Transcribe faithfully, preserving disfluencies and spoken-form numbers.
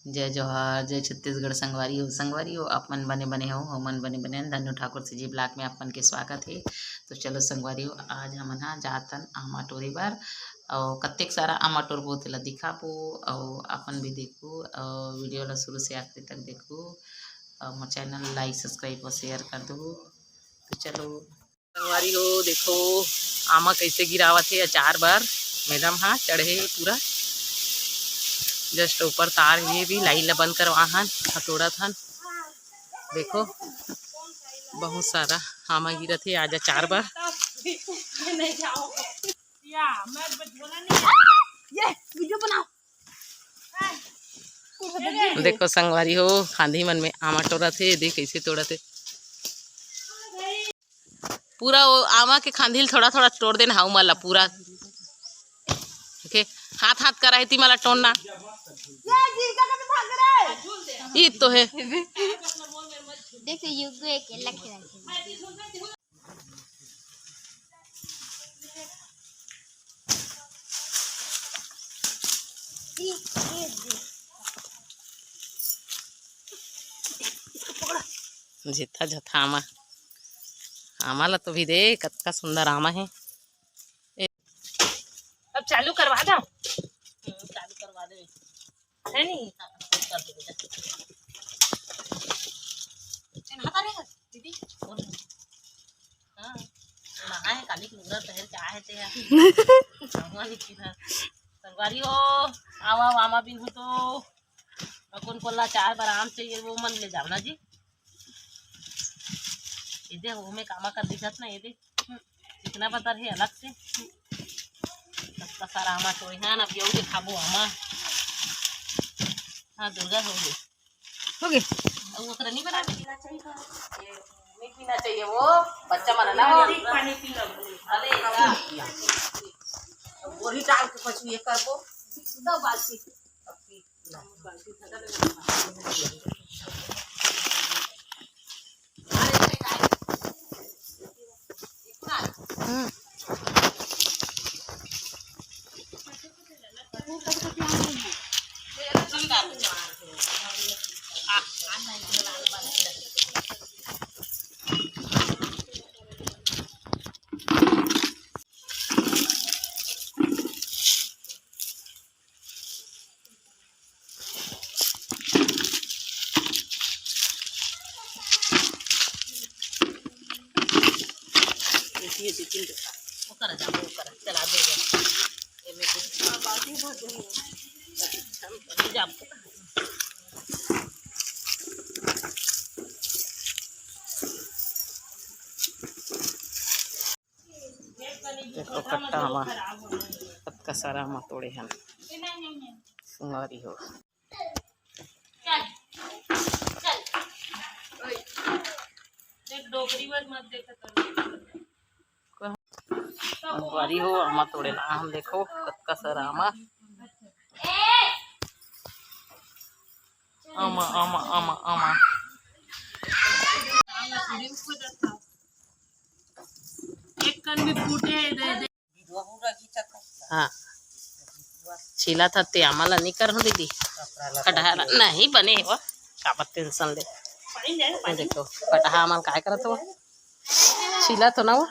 जय जोहार, जय छत्तीसगढ़ संगवारी हो। संगवारी हो, आप मन बने बने हो, हमन बने बने हन। धन्नू ठाकुर C G vlog में आप मन के स्वागत हे। तो चलो संगवारी हो, आज हमन हा जातन आमा टोरे बर, अउ कतेक सारा आमा टोरबो तेला दिखाबो, अउ अपन भी देखू, अउ video ला शुरू से आखिरी तक देखू, अउ मोर channel like, subscribe और share कर दू। तो चलो संगवारी हो, देखो आमा कैसे गिरावत हे अचार बर। मैडम हा चढ़े हे पूरा, just ऊपर तार हे, भी लाइन ला बंद करवा हन, हथोड़त हन। देखो बहुत सारा आमा गिरत हे आज अचार बर। ये वीडियो बनाओ। देखो संगवारी हो, खांधी मन में आमा टोरत हे, देख कैसे तोड़त हे। पूरा वो आमा के खांधी ल थोड़ा थोड़ा टोर देना, हाउ मला पूरा। ओके, हाथ हाथ करा हे ती मला टोरना। ई तो हे। देखो युग के लख लख। जेथा जथा आमा, आमा ला तो भी दे, कतका सुंदर आमा हे। अब चालू करवा दो। हम्म, चालू करवा दे। है नी? हाँ, कर दे बेटा। चिन्हाता नहीं है, दीदी? बोल। हाँ। नहाए काली के लुगरा पहन के आए थे यार। भगवान की ना। संगवारी हो, आवा, आमा बिन हो तो। अउ कोन कोन ला अचार बर आम चाहिए, वो मन ले जाओ ना जी। ये दे, वो में कामा कर दिखत ना, ये दे। कितना पतर हे अलग से। सबका सारा आमा तो है ना, अब यहू के खाबो आमा। हाँ, दुर्गा हो गई। हो गई। अब वो तरह नहीं बना। ये नहीं पीना चाहिए वो, बच्चा मना ना हो। पानी पी लो। अरे, वही डाल के पछू ये करबो। दो बाल्टी। ओकर जाबो, ओकर चला दे। एमे कुछ बाल्टी भर दे। जा। देखो कट्टा आमा, कतका सारा आमा तोड़े हन। संगवारी हो। संगवारी हो, आमा तोड़े ला हम, देखो कतका सारा आमा। आमा, आमा, आमा, आमा। एक कन भी फूटे हे, दे, दे। हाँ, छीला था ते आमा ला नहीं कर हूँ दीदी। कटहा ला नहीं बने हो, काबर tension ले। देखो कटहा आमा ला काय करत हो, छीला तो ना हो।